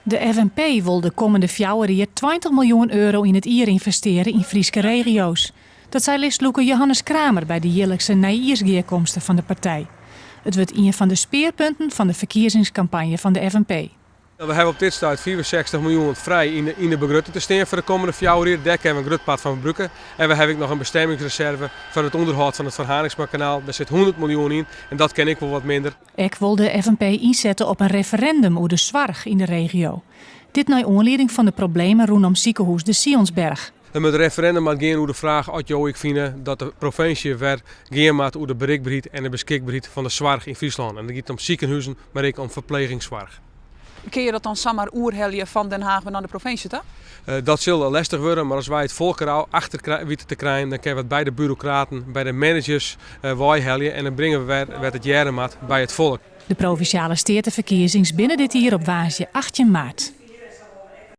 De FNP wol de kommende fjouwer jier 20 miljoen euro yn it jier ynvestearje yn Fryske regio's. Dat sei listlûker Johannes Kramer by de jierlikse nijjiersgearkomste fan de partij. It wurdt ien fan de spearpunten fan de ferkiezingskampanje fan de FNP. We hawwe op dit stuit 65 miljoen frij yn de begrutting te stean foar de kommende fjouwer jier. Dêr kinne we in grut part fan brûke. En we hawwe ek noch in bestemmingsreserve foar it ûnderhâld fan it Van Harinxmakanaal. Dêr sit 100 miljoen yn en dat kin ek wol wat minder. Ek wol de FNP ynsette op in referindum oer de soarch yn de regio. Dit nei oanlieding fan de problemen rûnom sikehûs De Sionsberg. It referindum moat gean oer de fraach oft jo ek fine dat de provinsje wer gean moat oer de berikberheid en de beskikberheid fan de soarch yn Fryslân. En dat giet om sikehûzen, mar ek om ferplegingssoarch. Kinne je dat dan samar oerhelje fan Den Haag nei de provinsje ta? Dat sil lestich wurde, mar as wy it folk der achter witte te krijen, dan kinne we it by de burokraten, by de managers weihelje en dan bringe we wer wêr't it hearre moat, by it folk. De provinsjale steateferkiezings binne dit jier op woansdei 18 maart.